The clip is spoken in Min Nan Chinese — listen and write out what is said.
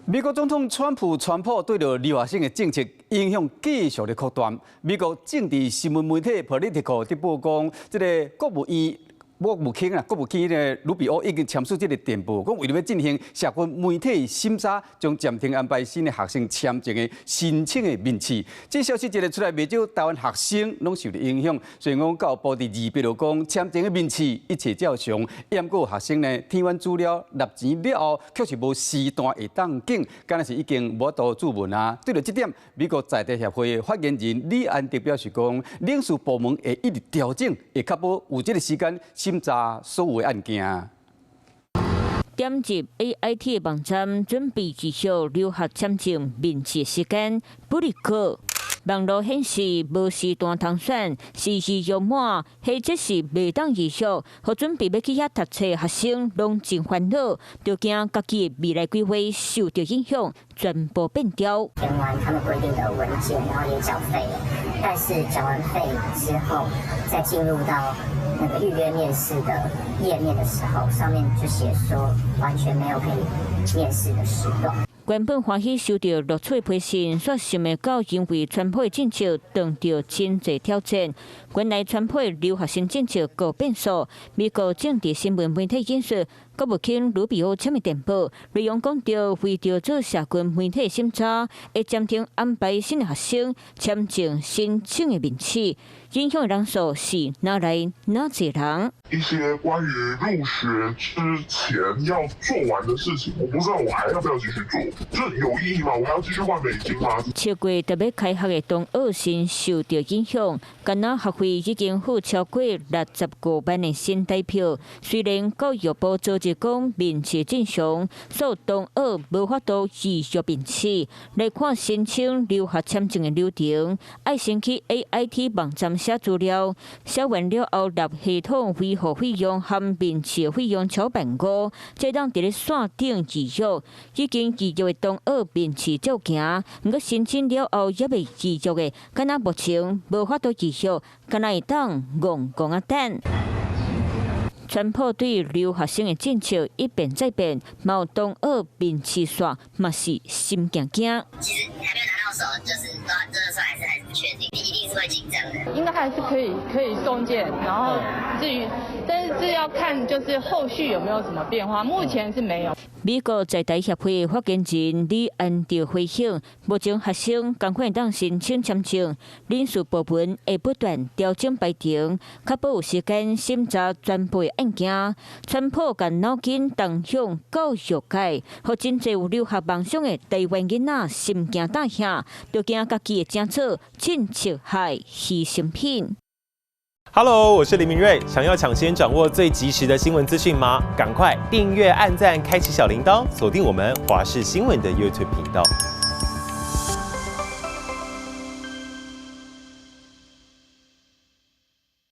美國總統川普川普對著留學生的政策影響繼續咧擴大。美國政治新聞媒體 Politico 佇報講，這個國務院國務卿啊，國務卿的魯比歐已經簽署這個電報，講為著欲進行社群媒體審查，將暫停安排新的學生簽證的申請的面試。這消息一个出來，袂少台灣學生攏受著影響。雖然講教育部佇2八講簽證的面試一切照常，毋過學生呢填完資料納錢了後，卻是無時段會當揀，敢若是已經無法度注文啊。對著這點，美國在台協會發言人李安迪表示講，領事部門會一直調整，會確保有這个時間審查所有的案件。點入 AIT 網站準備預約留學簽證面試時間，不離個網路顯示無時段通選，是預約滿，或者是袂當預約，予準備欲去遐讀冊學生攏真煩惱，就驚家己的未來規劃受著影響，全部變調。填完他們規定的文件，然後也繳費了，但是繳完費之後，再進入到那個預約面試的頁面的時候，上面就寫說完全沒有可以面試的時段。原本歡喜收著錄取批信，煞想袂到因為川普政策當著真濟挑戰。原來川普留學生政策閣變數，美國政治新聞媒體引述國務卿魯比歐簽的電報，內容講著為著做社群媒體審查，會暫停安排新的學生簽證申請的面試，影響的人數是哪來哪濟人？一些關於入學之前要做完的事情，我不知道我還要不要繼續做，這有意義嗎？我還要繼續換美金嗎？7月特別開學的東澳生受著影響，敢若學費已經付超過65萬的新台票。雖然教育部昨日講面試正常，所以東澳無法度預約面試。來看申請留學簽證的流程，愛先去 AIT 網站寫資料，寫完了後納系統維護費用和面試費用超萬5，才當佇咧線頂預約。已經預約的東澳面試照行，毋過申請了後猶未預約的，敢若目前無法度預約，敢若會當戇戇仔等。川普對留學生的政策一變再變，嘛有東澳面試煞嘛是心驚驚。其實還沒有拿到手，就是真的算還是不確定，一定是會緊張的。應該還是可以送件，然後至於，但是這要看就是後續有沒有什麼變化，目前是沒有。美國在台協會發言人李安迪回應，目前學生仝款會當申請簽證，領事部門會不斷調整排程，確保有時間審查全部的案件。川普共腦筋動向教育界，予真濟有留學夢想的台灣囡仔心驚膽嚇，就驚家己的政策政策害犧牲品。 Hello，我是林明瑞。想要搶先掌握最及時的新聞資訊嗎？趕快訂閱、按讚、開啟小鈴鐺，鎖定我們華視新聞的 YouTube 頻道。